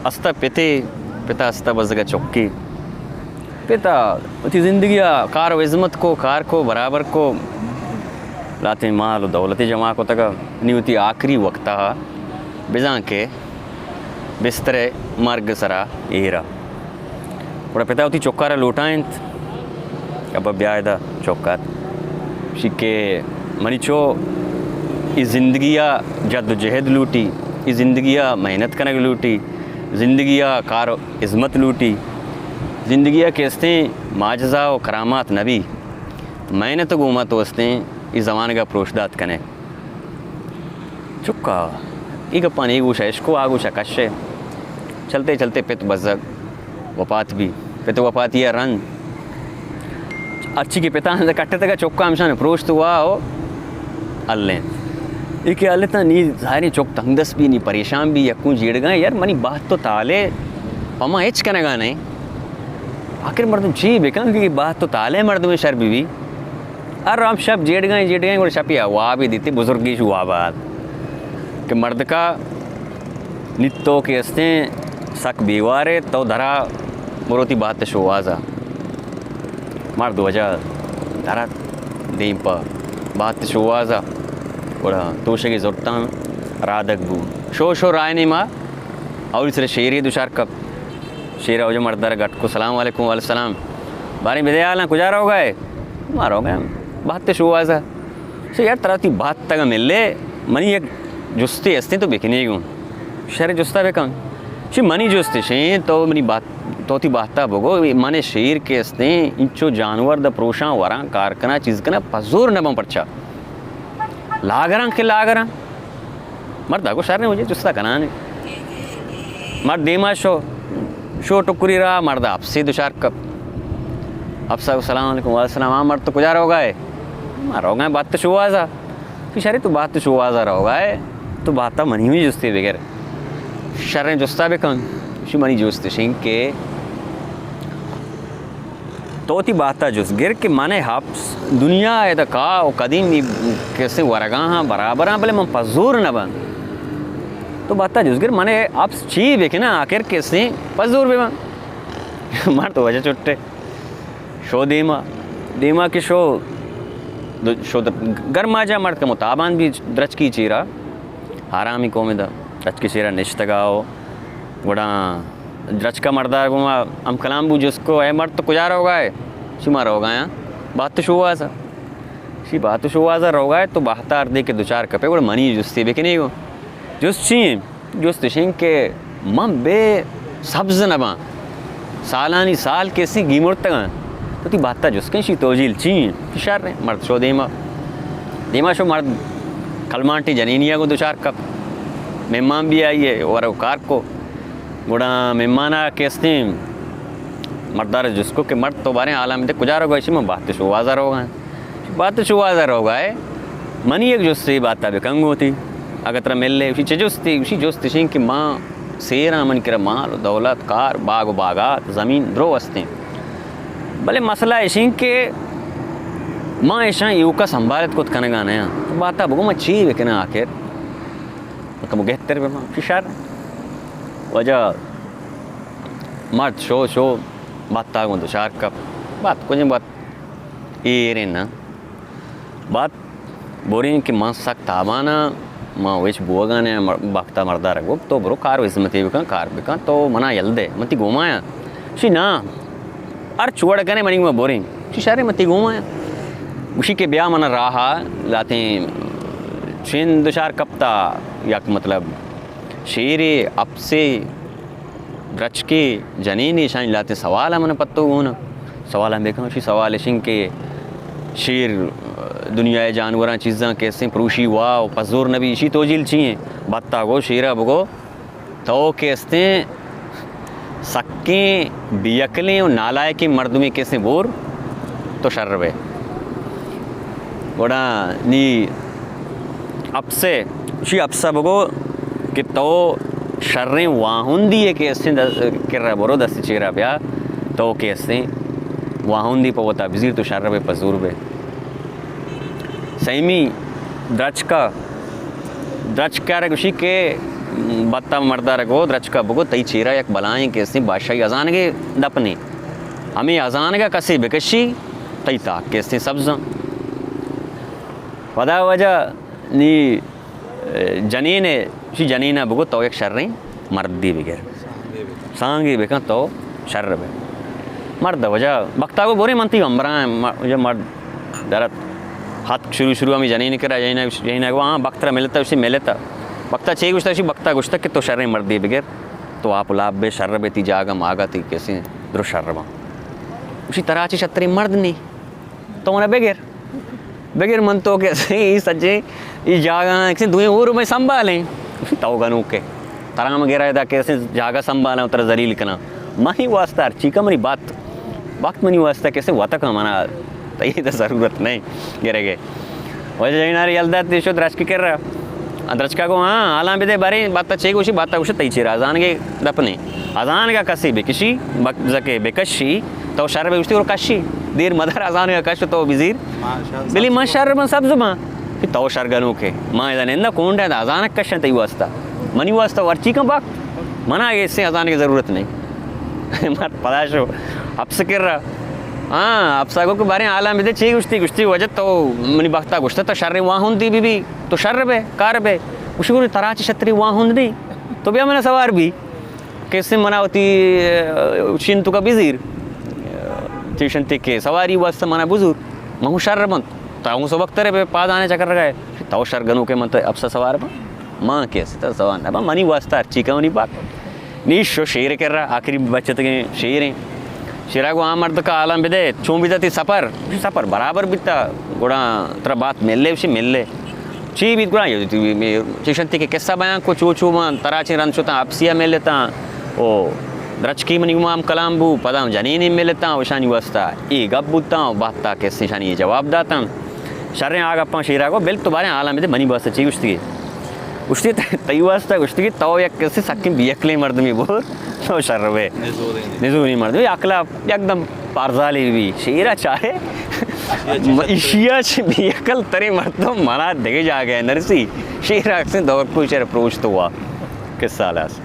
استا پتے، پتا استا بزگا چکے۔ پتا وتی زندگیا کار و ہزمت کو، کار کو، برابر کو، لاتیں مال و دولت جمع کتگا۔ نی وتی آخری وقتا بزاں کہ بسترے مرگ سرا ایرا۔ گڑا پتا وتی چکارا لوٹائینت، ابا بیا ادا۔ چکات شی کہ منی چو، ای زندگیا جد و جہد لوٹی، ای زندگیا محنت کنگ لوٹی، زندگیا کار و ہزمت لوٹی، زندگیا کہ استیں معجزہ و کرامات نبی، محنت گوما تو استیں ای زمانگا پروش دات کنے۔ چکا اے گپانی اے گوشا اشکو، آ گوشا کشے۔ چلتے چلتے پت بزگ وفات بی۔ پت وفاتی ء رند ہرچی کہ پتا اند کٹتگا، چکا ہمشان پروشت وا و الیں۔ اے کہ التا نی ظاہریں چک تنگ دست بی، نی پریشان بی، یکوں جیڑگا یار منی بہت تو تالے پما ہچ کنگا نہیں۔ آخر مردم چی بکن کہ بہت تو تالے مردم شر بی بی۔ ہر ہم شپ جیڑگائیں، جیڑگائیں، گڑا شپی وابے دیتے، بزرگی شو وابا ات کہ مردکا نی تو کہ استیں سک بیوارے، تو درا بروتی بات شوازا۔ مرد وجہ درا دیم پا بات شوازا، گڑا توشگی زرتان رادگ بو۔ شو شو رائے نیما اولی سر شیری دچار کپ۔ شیر اوجہ مردار گٹ کو، سلام علیکم۔ وعلیکم السلام۔ باریں بدے حالاں، کجا روگا ئے؟ ما روگا ئے بہت شوازا۔ شی یار ترا تی بہت تگا ملے، منی یک جستے استیں تو بکنے گوں۔ شر جستا بکن۔ شی منی جست شیں تو منی بہت، تو تی بہتا بگو، من شیر کے استیں، انچو جانور دا پروشاں وراں کار کنا چیز کنا پزور نباں پرچا۔ لاگراں کہ لاگراں۔ مرد ء گو شریں وجہ جستا کنانے۔ مرد دیما شو، شو ٹکری را مرد اپسی دچار کپ۔ اپسا گو سلام علیکم۔ وعلیکم السلام۔ ہاں مرد تو کجا روگا ئے؟ ما روگا ئے بات شوازا۔ کہ شریں تو بات شوازا روگا ئے، تو باتا منی ہمیں جستے بگر۔ شریں جستا بکن، شی منی جست شنگ کے تو وتی بہتا جست گر کہ من ء حبس دنیا ء ادا کا و قدیم ای کسے ورگاں ہاں برابر آں، بلے من پزور نہ باں۔ تو بہتا جست گر من ء حبس چی بکناں، آخر کسے پزور بباں۔ مرد وجہ چٹے۔ شو دیما، دیما کہ شو، شو در-، گرما جا مرد کمو تابان بی درچکی چیرا، آرامی قوم دا درچکی چیرا نشتگا و گڑا درچکا مردار گوما ہم کلام بو، جست کو، اے مرد تو کجا روگا ئے؟ شی ما روگایاں بات شوازا۔ شی بات شوازا روگا ئے تو بہتار دے کہ دچار کپے، گڑا منی جستے بکنے گو۔ جست چی ایں؟ جست اش ایں کہ من بے سبز نہ باں، سالانی سال کسے گیمرتگاں۔ تو تی بہتا جست کن شی توجیل چی ایں؟ شر ایں، مرد شو دیما۔ دیما شو مرد کلمانٹی جنینیا گو دچار کپ۔ مہمان بی آئی ئے ورو کار کو۔ گڑا مہمانا کہ استیں مردار جست کو کہ مرد تو باریں حالا مدے کجا روگا؟ شی من بات شوازا روگا۔ بات شوازا روگا ئے، منی یک جستے باتا بکن گوتی۔ اگہ ترا ملے، اشی چہ جستے؟ اشی جست اشیں کہ ما سیراں، من کرا مال و دولت، کار، باغ و باغات، زمین درو استیں۔ بلے مسئلہ اشیں کہ ما اشاں ایوکا سنبھالت کت کنگا نیاں۔ تو باتا بگو ما چی بکناں آخر؟ کمو گہتر بباں۔ شر۔ وجہ مرد شو شو بات گوں دچار کپ۔ بات کجیں بات ایریں نا۔ بات بوریں کہ من سک تاباناں، من ہچ بوگا نیاں، مر-، بختا مردارا گو تو برو کار و ہزمتے بکن، کار بکن، تو منا یل دے، من تی گومایاں۔ شی نا، ہر چوڑ کنے منی گوما بوریں۔ شی شریں من تی گومایاں۔ گوشی کہ بیا منا راہا لاتیں چین دچار کپتا، یک مطلب شیرے، اپسے، درچکے، جنینے، اشانی لہتیں سوال ء من پہ تو گون آں۔ سوال ہم بکن، اشی سوال اش انت کہ شیر، دنیا ء جانوراں چیزاں کہ استیں پروشی وا و پزور نبی، اشی توجیل چی ایں؟ بتا گو، شیرا بگو، تو کہ استیں سکیں بیعقلیں و نالائکیں مردمے کہ استیں بور، تو شر بئے۔ گڑا نی اپسے، اشی اپسا بگو کہ تو شریں واہندی ئے کہ استیں د-، کرا برو، دست چیرا بیا، تو کہ استیں واہندی پہ وتا بزیر، تو شر بئے، پزور بئے۔ سیمی درچکا، درچکارا گوشی کہ بتا مردار گو، درچکا بگو، تئی چیرا یک بلائیں کسیں بادشاہی ازانگے دپنے۔ ہمیں ازانگا کسے بکشی، تئی تاک کسیں سبزاں۔ پدا وجہ نی جنین ء، شی جنین ء بگو تو یک شریں مردی بگر۔ سانگی بکن تو شر بے۔ مرد وجہ بکتا گو بورے من تی ہمبراں م-، وجہ مرد درت ہت شروع شروع ہمیں جنین کرا، جنین، جنین گو ہاں بکت را ملتا، اسی ملتا۔ بکتا چے گوشتا، اسی بکتا گوشتا کہ تو شریں مردی بگر، تو آپ لاب بے شر بے، تی جاگہ ماگا تی کسیں درو شر باں۔ اسی ترا چی شتریں مرد نی۔ تو منا بگر، بگر من تو کہ ای سجے ای جاگہ کسے دوئیں اور میں سنبھالیں۔ تو گنوکے ترام گرا دا کسے جاگہ سنبھالاں، ترا ذلیل کناں۔ منی واسطہ ہر چی کا منی بات، وقت منی واسطہ کسے وتک منا تئی دا ضرورت نہیں گرے گے۔ وجہ جنین ء یل دات، شو درچک کر رہا۔ درچکا گو ہاں، حالاں بدے باریں، باتا چے گوشی، باتا گوشی تئی چیرا ازانگے دپنے۔ ازانگا کسی بکشی، بک-، زکے بکشی، تو شر بے گوشتی اور کشی۔ دیر مدار ازانگا کش تو بزیر۔ بلی من شر من سبز من۔ کہ تو شر گنوکے۔ ما ادا نندا کونڈا دا ازانگ کشن تئی واسطہ۔ منی واسطہ ورچی کن باک۔ منا ایسے ازانگے ضرورت نہیں۔ مر پدا شو۔ اپس کر رہا۔ ہاں، اپسا گو کہ باریں حالاں بدے چے گوشتی، گوشتی وجہ تو منی بختا گوشتا تو شریں واہندی بی بی، تو شر بے، کار بے۔ گوشی گو ترا چی شتری واہند نی، تو بیا منا سوار بی۔ کسے منا وتی، اه، شین تو کا بزیر۔ چیشن تے کہ سواری واسطہ منا بزور۔ من ہوں شر بنت۔ تا ہوں سبق ترے بے پادانے چکر گئے۔ تو شر گنوکے من تو اپسا سوار بن۔ ما کیسے ترا سوار نہ بن۔ منی واسطہ ہر چی کا منی بات۔ نی شو شیر کر رہا، آخری بچتگیں شیر ہیں۔ شیرا گو آ مرد کا حالاں بدے، چون بیتا تی سفر؟ سفر برابر بیتا، گڑا ترا بات ملے، وشی ملے۔ چی بیت گڑا؟ چیشن تے کہ قصہ بیان کو، چو چو من ترا چین رند شتاں، اپسیا ملتاں، او درچکی منی گما ہم کلام بو، پدا جنینے ملتاں، وشانی واسطہ اے گپ بوتاں، بہتا کسے شانی جواب داتاں۔ شریں آ گپاں شیرا گو، بل تو باریں حالاں بدے، منی واسطہ چی گوشتی؟ گوشتی، تئی واسطہ گوشتی کہ تو یک کسے سکیں بے عقلیں مردمی بور، تو شر بے۔ نزوریں۔ نزوریں مردمی، عقلا یکدم پارزالی بی۔ شیرا چاہے، ایشیا چہ بے عقل تریں مردم منا دگہ جاگہ نرسی۔ شیرا اکسیں دور کو شر پروش تو وا۔ قصہ لاس۔